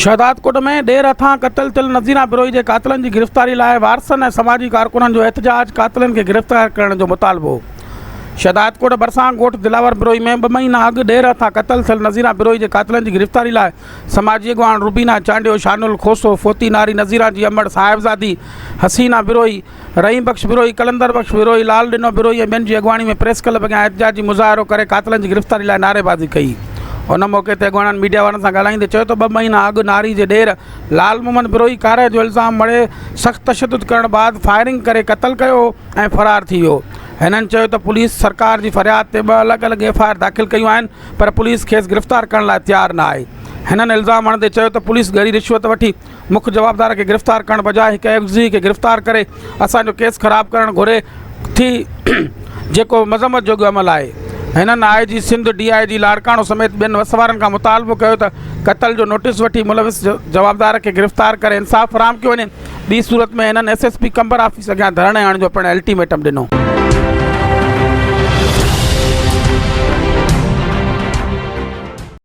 شهدادڪوٽ ۾ ڏير هٿان قتل ٿيل نذيران بروهي جي قاتلن جي گرفتاري لاء وارثن ۽ سماجي ڪارڪنن جو احتجاج، قاتلن کي گرفتار ڪرڻ جو مطالبو. شهدادڪوٽ ڀرسان ڳوٺ دلاور بروهي ۾ ٻه مهينا اڳ ڏير هٿان قتل ٿيل نذيران بروهي جي قاتلن جي گرفتاري لاء سماجي اڳواڻ روبينا چانڊيو، شانل کوسو، فوتي ناري نذيران جي امڙ صاحبزادي حسينا بروهي، رحيم بخش بروهي، قلندر بخش بروهي، لال ڏنو بروهي ۽ ٻين جي اڳواڻي ۾ پريس ڪلب اڳيان احتجاجي مظاهرو ڪري قاتلن جي گرفتاري لاء نعريبازي ڪئي. ان موقعي تي اڳواڻن ميڊيا وارن سان ڳالهائيندي چيو ته ٻه مهينا اڳ ناري جي ڏير لال محمد بروهي ڪارنهن جو الزام مڙهي سخت تشدد ڪرڻ بعد فائرنگ ڪري قتل ڪيو هو ۽ فرار ٿي ويو. هنن چيو ته پوليس سرڪار جي فرياد تي ٻه الڳ الڳ ايف I R داخل ڪيون آهن پر پوليس کيس گرفتار ڪرڻ لاء تيار نه آهي. هنن الزام هڻندي چيو ته پوليس ڳري رشوت وٺي مک جوابدار کي گرفتار ڪرڻ بجاء هڪ عيوضي کي گرفتار ڪري اسان جو ڪيس خراب ڪرڻ گهري ٿي جيڪو مذمت جوڳو عمل آهي. هنن I G Sindh, D I G Larkana سميت ٻين وس وارن کان مطالبو ڪيو ته قتل جو نوٽيس وٺي ملوث جوابدار کي گرفتار ڪري انصاف فراهم ڪيو وڃي ٻي صورت ۾ هنن S S P Qambar office اڳيان ڌرڻي هڻڻ جو پڻ الٽيميٽم ڏنو.